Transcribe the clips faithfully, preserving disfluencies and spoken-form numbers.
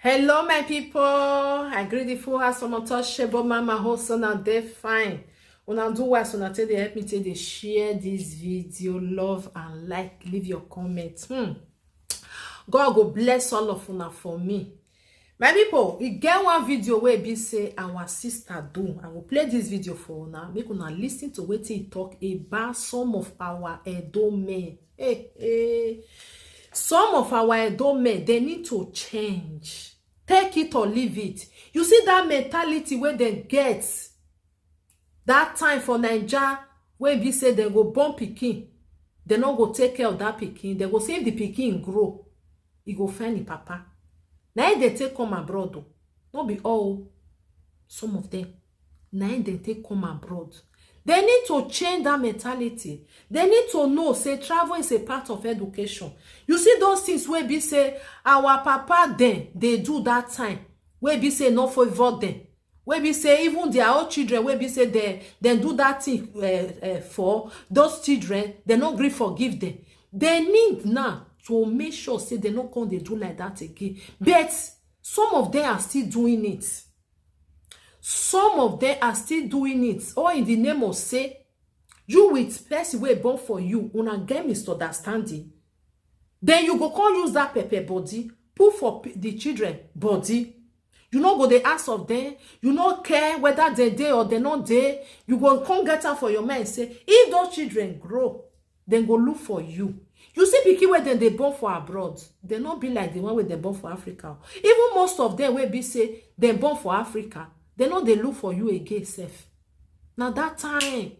Hello, my people. I greet the full house from untouchable mama host on a day fine. Una do well, so una take dey help me take dey share this video, love and like, leave your comment. Hmm. God go bless all of una for me. My people, e get one video wey be say our sister do. I will play this video for una. Make una listen to wetin e talk about some of our Edo men. Hey, hey. Some of our Edo men, they need to change. Take it or leave it. You see that mentality wey dem get that time for Naija, wey be say dem go born pikin, dem no go take care of that pikin, dem go say if the pikin grow, e go find the papa. Na im dem take come abroad o. No be all, some of them. Na im dem take come abroad. They need to change that mentality. They need to know say travel is a part of education. You see those things wey be say our papa dem dey do that time, wey be say no favour them, wey be say even their own children, wey be say dem dem do that thing uh, uh, for those children, dem no gree forgive them. They need now to make sure say dem no come dey do like that again. But some of them are still doing it. Some of them are still doing it, all in the name of say you with person wey born for you, una get misunderstanding. Then you go come use that pepper body put for p- the children body. You no go dey ask of them. You no care whether dem dey or dem no dey. You go come get am for your mind say if those children grow, dem go look for you. You see pikin wey dem dey born for abroad, dem no be like the one wey dem born for Africa. Even most of them wey be say dem born for Africa, dem no dey look for you again sef. Na that time,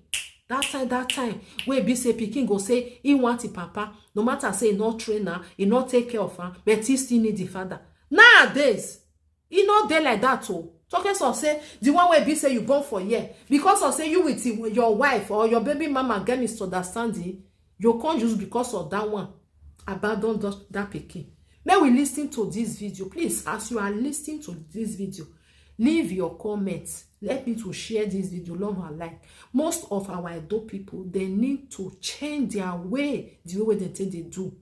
that time, that time wey be say pikin go say he want him papa, no matter say he no train am, he no take care of am, but he still need the father. Nowadays, e no dey like that o. Talking of say the one wey be say you born for here, because of say you with your wife or your baby mama get misunderstanding, you come use because of that one abandon that, that pikin. May we listen to this video, please. As you are listening to this video, leave your comments. Help me to share this video, love and like. Most of our Edo people, they need to change their way, the way wey dem take dey do,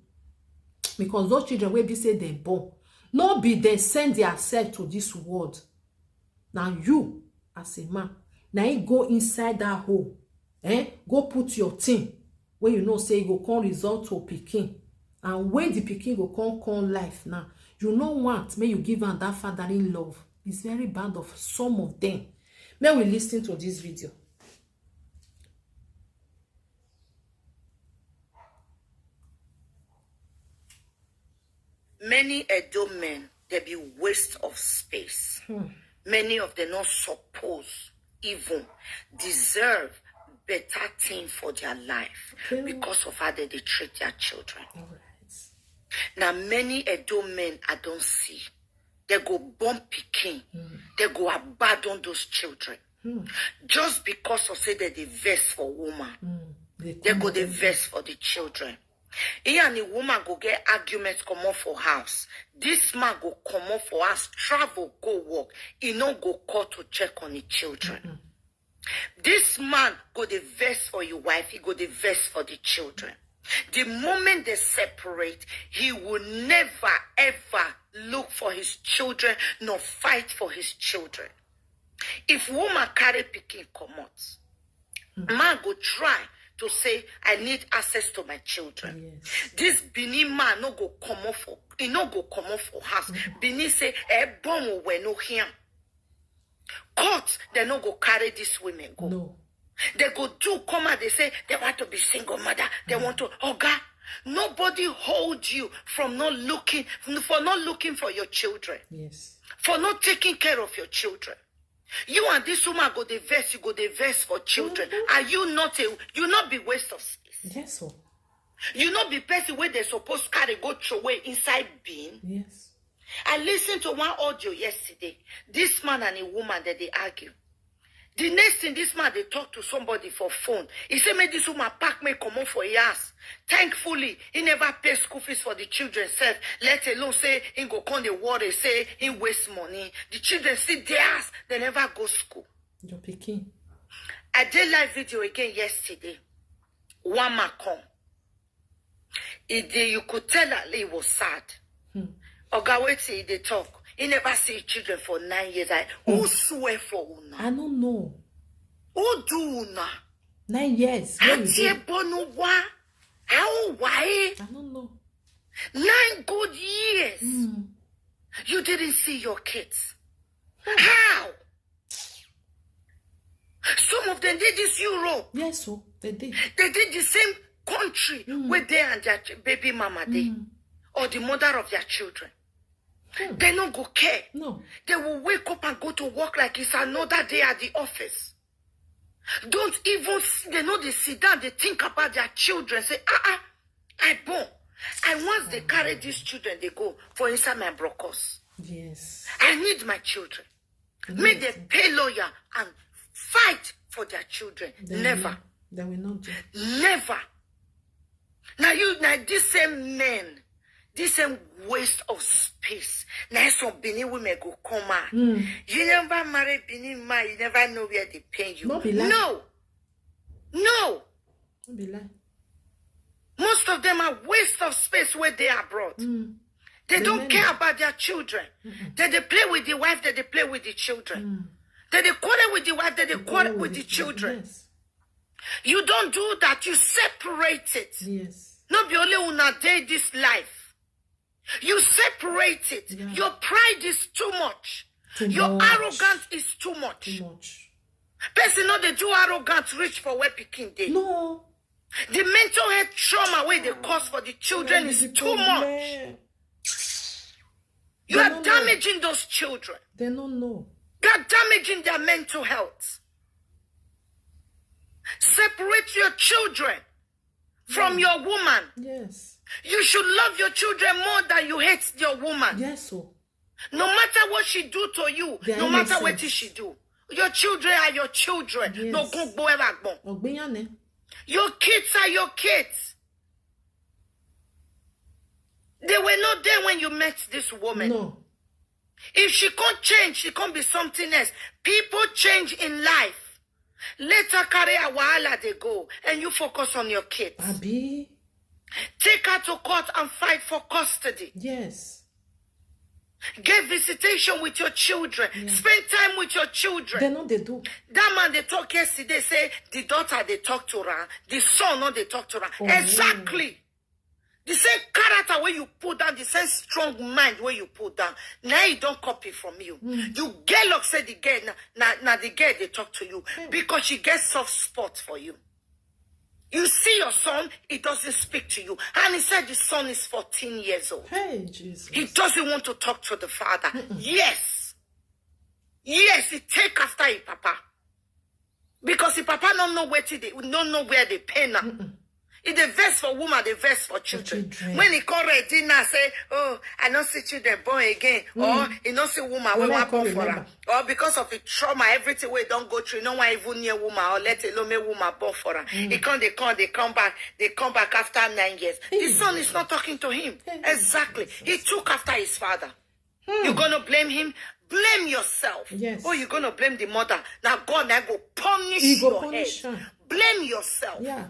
because those children wey be say dem born, no be dem send theirself to this world. Na you, as a man, na him go inside that hole, eh? Go put your thing wey you know say e go come result to pikin, and when the pikin go come come life now, you no want make you give am that fathering love. It's very bad of some of them. May we listen to this video. Many Edo men, they be waste of space. Many of them not suppose even deserve better thing for their life because of how they dey treat their children. Now many Edo men I don't see, they go born pikin, they go abandon those children just because of say that they vex for woman. They go dey vex for the children. He and the woman go get arguments comot for house. This man go comot for house, travel go work. He no go call to check on the children. This man go dey vex for your wife, he go dey vex for the children. The moment they separate, he will never ever look for his children nor fight for his children. If woman carry pikin comot, man go try to say, I need access to my children. This Benin man no go comot for, he no go comot for house. Benin say, eh, born we no hear. Court, they no go carry these women go. No. They go do come out, they say they want to be single mother. They want to, Oga, nobody hold you from not looking, for not looking for your children. Yes. For not taking care of your children. You and this woman go dey vex, you go dey vex for children. Are you not a, you not be waste of space? Yes, sir. You not be person where they supposed carry go throw away inside bin. Yes. I listened to one audio yesterday. This man and a woman that they argue. The next thing, this man they talk to somebody for phone. He said, make this woman pack me comot for his house. Thankfully, he never pay school fees for the children self. Let alone say he go come the worry, say he waste money. The children sit their ass, they never go school. Your pikin. I did live video again yesterday. One man come. He dey, you could tell that he was sad. Oga, wetin he dey talk? He never see children for nine years. I, who swear for una? I don't know. Who do una? Nine years. Where you Auntie dey? Bonuwa, how why? I don't know. Nine good years. Mm. You didn't see your kids. How? Some of them did this Europe. Yes, so they did. They did the same country Mm. where they and their ch- baby mama dey, Mm. or the mother of their children. Hmm. They no go care. No. They will wake up and go to work like it's another day at the office. Don't even s- they know they sit down, they think about their children. Say, ah ah, I born. And once they carry these children, they go for inside my brokers. Yes. I need my children. Make them pay lawyer and fight for their children. They Never. Will, they will not do. Never. Now you now this same men, this same waste of space. Now some Benin women go come out. Mm. You never marry Benin man, you never know where they pay you. No be lie. No. No. Don't be lie. Most of them are waste of space where they abroad. Mm. They The don't men- care about their children. They they play with the wife, they they play with the children. Mm. They they quarrel with the wife, they they quarrel with the children. Yes. You don't do that. You separate it. Yes. No be only una dey this life. You separate it. Yeah. Your pride is too much. Too Your much. Arrogance is too much. Too much. Person no dey do arrogant reach for where pikin dey. No. The mental health trauma wey dey cause for the children is too much. You They are no know. Damaging those children. They don't know. You are damaging their mental health. Separate your children from your woman. Yes. You should love your children more than you hate your woman. Yes, so. No matter what she do to you, They are no matter innocent. What she do, your children are your children. Yes. No go go ever go. Ogbiyane. Your kids are your kids. They were not there when you met this woman. No. If she can't change, she can't be something else. People change in life. Let her carry her wahala dey go, and you focus on your kids. Abi. Take her to court and fight for custody. Yes. Get visitation with your children. Spend time with your children. They know they do. That man they talk yesterday say the daughter they talk to her, the son no they talk to her. Oh. Exactly. The same character where you put down, the same strong mind where you put down. Now you don't copy from you. You get luck say the girl, now, now, now the girl they talk to you because she gets soft spot for you. You see your son, he doesn't speak to you. And he said the son is fourteen years old. Hey, Jesus. He doesn't want to talk to the father. Yes. Yes, he take after his papa. Because his papa don't know where to they don't know where they pain now. If they vex for woman, they vex for children. Children. When he come ready now, say, oh, I don't see children born again. Or he don't see woman when Well, I one born can't for her. Remember. Or because of the trauma, everything we don't go through, no one even near woman or let alone make woman born for her. He come, they come, they come back, they come back after nine years. The son is not talking to him. Exactly. He took after his father. You're gonna blame him? Blame yourself. Yes. Oh, you're gonna blame the mother. Now God now go punish He go your punish head. Her. Blame yourself. Yeah.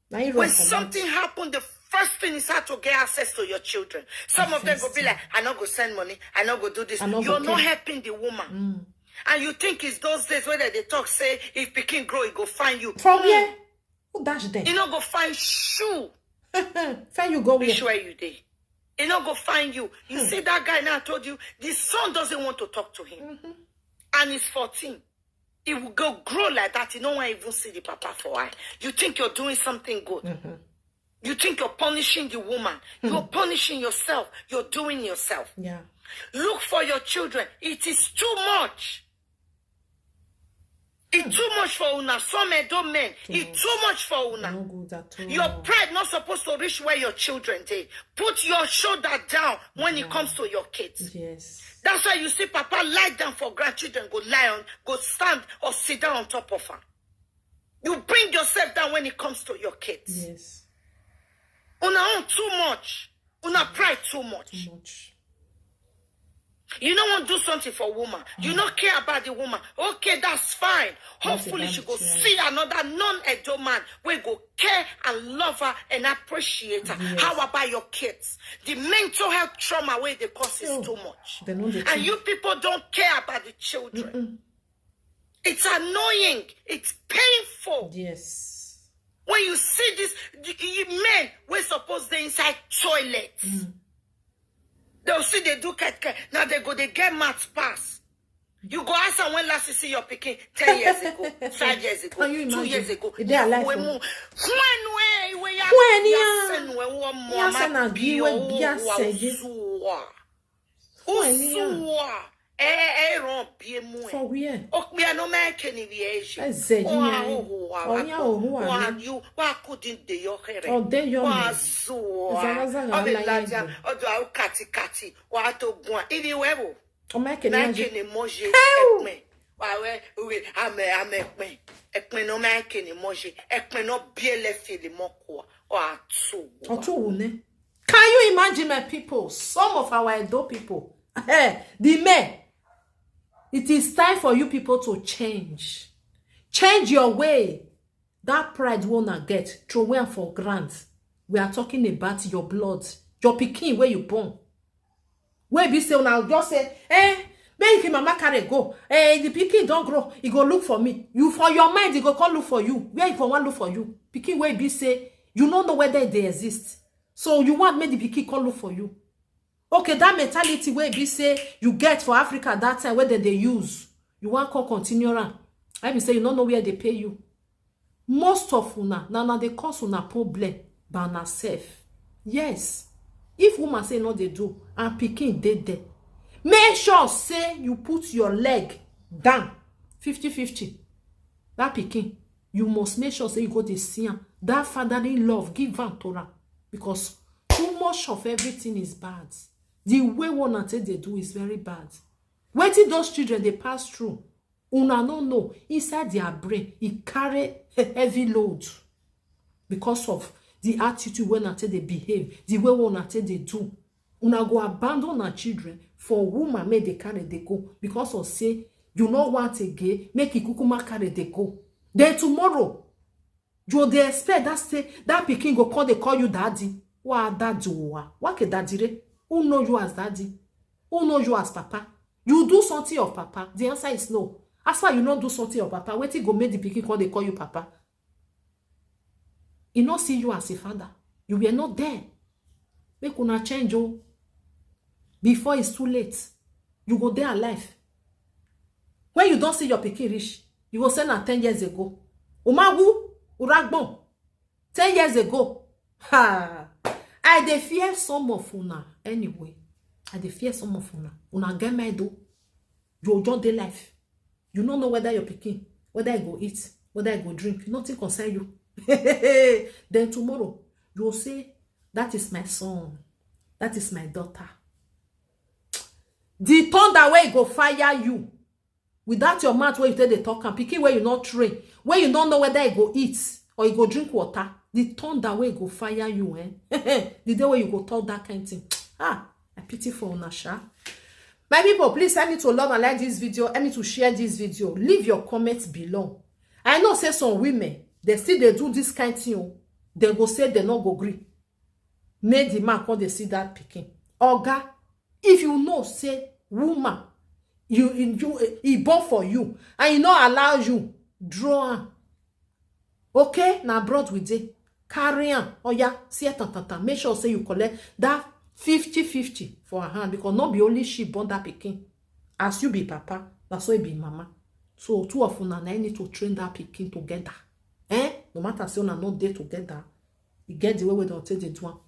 Now you When run for something that. Happened, the first thing is how to get access to your children. Some of them go First be thing. Like, I not go send money, I not go do this. I not You're go not care. Helping the woman. And you think it's those days where they talk say if pikin grow, he go find you. From Hmm. Here? Who dash there? He not go find shoe. Find you go where? Which way you dey? He not go find you. You see that guy now I told you, the son doesn't want to talk to him. And he's fourteen. He will go grow like that. He don't want even see the papa for eye. You think you're doing something good. You think you're punishing the woman. You're punishing yourself. You're doing yourself. Yeah. Look for your children. It is too much. It's too much for una. Some Edo men. It's too much for una. No good at all. Your pride not supposed to reach where your children dey. Put your shoulder down when it comes to your kids. Yes. That's why you see Papa lie down for grandchildren, go lie on, go stand or sit down on top of her. You bring yourself down when it comes to your kids. Yes. Una own too much. Una pride too much. Too much. You no wan do something for woman. You no care about the woman. Okay, that's fine. Hopefully, she go see another non-Edo man wey go care and love her and appreciate her. How about your kids? The mental health trauma wey dey cause is too much. And you people don't care about the children. It's annoying. It's painful. Yes. When you see this, the, the men wey suppose dey inside toilet. They'll see they do keke. Now they go, they get mouth pass. You go ask am when last you see your pikin, ten years ago, five years ago, two years ago. When Usua. Eh, eh, eh, wrong, be a moe. For where? Okpia no man can be Asia. Eze ji ya. Oya ohu wa. Oya ohu wa. Wa you, wa couldn't de your here. O de your me. Wa zuwa. Zaga zaga. Obi laja. Odo au kati kati. Wa to gwa. Ibi wewo. O ma kene moje. Ekme. Wa we we ame ame ekme. Ekme no ma kene moje. Ekme no biele fili mokwa. Wa tu. O tu une. Can you imagine, my people? Some of our Edo people, eh, the men, it is time for you people to change. Change your way. That pride wey una get, throw am for ground. We are talking about your blood, your pikin wey you born. Wey be say una just say, eh, make the mama carry go. Eh, the pikin don grow, e go look for me. You, for your mind, e go come look for you. Where e for wan look for you? Pikin wey be say you no know whether e dey exist. So you want make the pikin come look for you. Okay, that mentality wey be say you get for Africa that time wey dem dey use, you wan come continue am. I be say you no know where they pay you. Most of una, na una dey cause una problem by una sef. Yes, if woman say e no dey do and pikin dey there, make sure say you put your leg down fifty fifty. That pikin, you must make sure say you go dey see am. That fatherly love, give am to am, because too much of everything is bad. The way una take dey do is very bad. Wetin those children dey pass through, una no know. Inside their brain, e carry heavy load because of the attitude wey una take dey behave, the way wey una take dey do. Una go abandon una children for woman make they carry dey go because of say you no want again make e kukuma carry dey go. Then tomorrow, you dey expect that say that pikin go come dey call you daddy? Wa daddy wa. Wa ke daddy re? Who know you as daddy? Who know you as papa? You do something of papa? The answer is no. As far you no do something of papa, wetin go make the pikin come dey call you papa? E no see you as a father. You were not there. Make una change o. Before it's too late. You go dey alive. When you don see your pikin reach, you go say na ten years ago. Umagu, Uragbon, ten years ago. Ha! I dey fear some of una anyway. I dey fear some of una. Una get mind o. You just dey life. You no know whether your pikin, whether e go eat, whether e go drink, nothing concern you. Then tomorrow, you go say, that is my son, that is my daughter. The thunder wey go fire you, without your mouth wey you take dey talk am, pikin wey you no train, wey you no know whether e go eat or e go drink water, the thunder wey go fire you, eh? The day wey you go talk that kind thing. Ah, I pity for una sha. My people, please help me to love and like this video. Help me to share this video. Leave your comments below. I know say some women, they still dey do this kind thing o. They go say they no go gree make the man come dey see that pikin. Oga, if you know say woman, you, you, you, e born for you and e no allow you, draw am. Okay, na abroad we dey. Carry am. Oya, see e tan tan tan. Make sure say you collect that fifty fifty for her hand, because no be only she born that pikin. As you be papa, na so e be mama. So two of una na need to train that pikin together. Eh? No matter say una no dey together, e get the way wey dem take dey do am.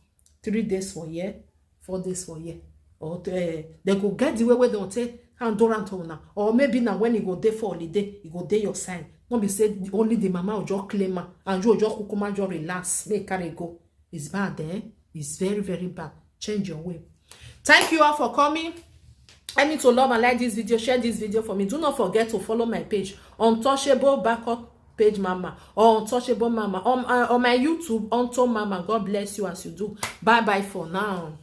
Three days for here, four days for here. Or uh, they go get the way wey dem take handle am to una. Or maybe na when e go dey for holiday, e go dey your side. No be say only the mama go just claim am and you go just kukuma just relax, make e carry go. It's bad, eh? It's very, very bad. Change your way. Thank you all for coming. Help me to love and like this video, share this video for me. Do not forget to follow my page, Untouchable Backup Page Mama or Untouchable Mama, on, uh, on my YouTube, Unto Mama. God bless you as you do. Bye bye for now.